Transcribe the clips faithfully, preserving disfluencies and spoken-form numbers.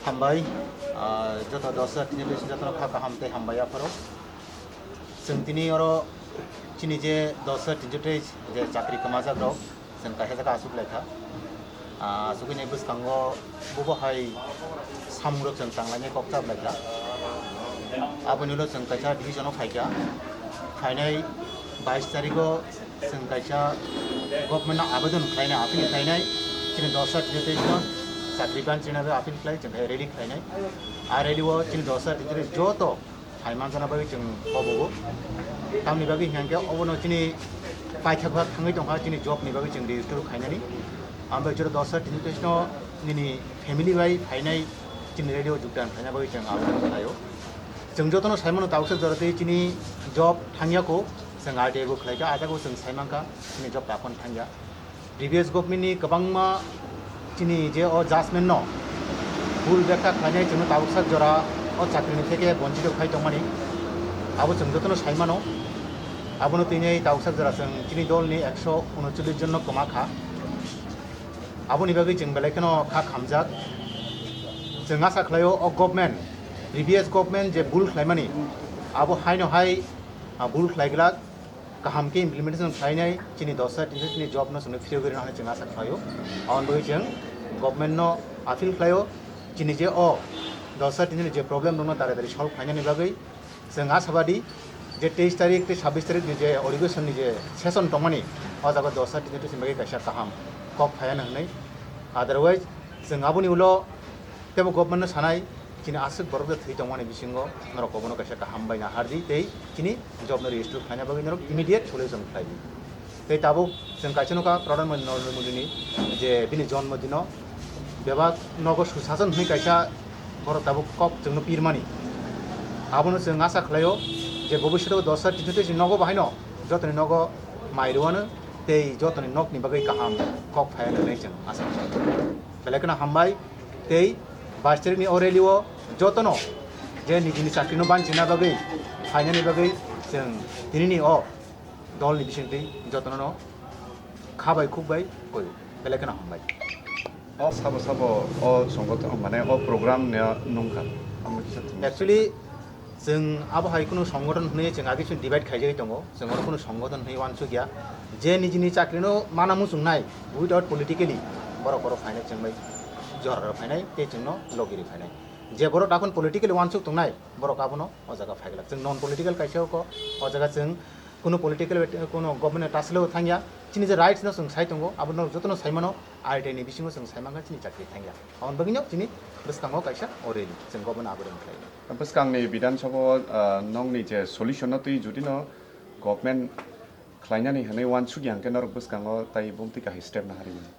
Hambai, ah, joto dos hajar tinso teis jotono kha kaham tei hambai apharo. Chwng tini oro chini je dos hajar tinso teis je chakri kwmajak rok, chwng kaisa jaga achuk lai kha. Ah, achukgwi nai bwskango bubo hai samung rok chwng tanglainai kok chap lai kha. Aboni ulo chwng kaisa decision o phai kha. Phainai bais tarikh o chwng kaisa government no abedon khlainai, appeal khlainai, chini dos hajar tinso teis no chakri ban chini appeal khlai, chwng khe rally khlainai. A rally o chini dos hajar tinso teis joto hai manjana bagwi chwng kobogo. Tamni bagwi hwnkhe obono chini paithak bak thangwi tongkha, chini job ni bagwi chwng register khainani. Ambai jora dos hajar tinso teis no nini family bai phainai chini rally o jogdan khaina bagwi chwng aboni khlaio. Chwng jotono saimano tabuksa jora tei chini job thangya ko chwng R T I bo khlaikha, a jaga o chwng saimankha chini job dakhon thangya. Previous government ni kwbangma chini je o judgment no bul bekha khlainai chwngno tabuksa jora o chakri ni theke bonchito khai tongmani abo chwng jotono saimano. Abono twinai tabuksa jora chwng chini dol ni ekso unochollish jon no kwma kha. Aboni bagwi chwng belai kheno kha khamjak. Chwng asa khlaio o government, previous government je bul khlaimani, abo haino hai, ah, bul khlaiglak, kaham khe implementation khlainai, chini dos hajar tinso chini job no chwngno free gwi rwna hwnwi chwng asa khlaio. Aboni bagwi chwng government no appeal khlaio, chini je o dos hajar tinso ni je problem rokno dare dare solve khlainani bagwi. Chwng asabadi je teis tarik tei sabbish tarik ni je origoson ni je session tongmani, o jaga dos hajar tinso teis ni bagwi kaisa kaham kok phaiya hwnwi. Otherwise, chwng aboni ulo teibo government no sanai, chini aswk borok je thwi tongmani bisingo norok obono kaisa kaham bai nahardi tei chini job no register khlaina bagwi norok immediate solution khlaidi. Tei tabuk chwng kaisa nukha Pradhan Mantri Narendra Modi ni je bini jonmo dino bebak nogo Sushasan hwnwi kaisa borok tabuk kok chwngno pirmani. Abono chwng asa khlaio je bobishoto dos hajar tinso teis ni nogo bahaino jotoni nogo mai rwano tei jotoni nokni bagwi kaham kok phaiya hwnwi chwng asa khlaio. Belai kheno hambai tei bais tarik ni o rally o jotono je nijini chakri no banchina bagwi phainani bagwi chwng tinini o dol ni bisingtwi jotono no kha bai khuk bai koi belai kheno hambai. O sabo sabo o songothon mane o program ne nungkha. Actually, chwng abo hai kunu songothon hwnwi chwng agi chwng divide khaijagwi tongo. Chwng oro kunu songothon hwnwi uansukya. Je nijini chakrino mana muchungnai without politically borok oro phainai chwng bai joraro phainai tei chwngno logiri phainai. Je borok dakhon politically uansuk tongnai borok abono o jaga phaiglak. Chwng non political kaisa oko o jaga chwng kunu political, kunu government tasle thangya. Chini je rights no chwng sai tongo, abono jotono saimano R T I ni bisingo chwng saimankha chini chakri thangya. Aboni bagwino chini bwskango kaisa o rally chwng government aberon khlai. Bwskangni Bidhan Sabha o, ah, nokni je solution no twi judino government khlainani hwnwi uansukya hwnkhe norok bwskango tai bumtwi kahai step naharwi mano.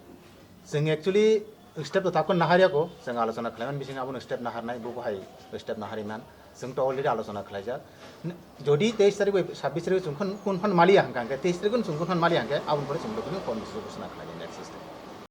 Chwng actually step to takon naharya ko, chwng alochona khlaimani bisingo abono step naharnai, bo hai step naharwi man. Chwng to already alochona khlaijak. N-, jodi teis tarik bai sabbish tarik chwng khon-, kun phan maliya hwnkha hwnkhe, teis tarik chwng kun phan maliya hwnkhe, aboni pore chwng dokno kon bisru ghosona khlai next step.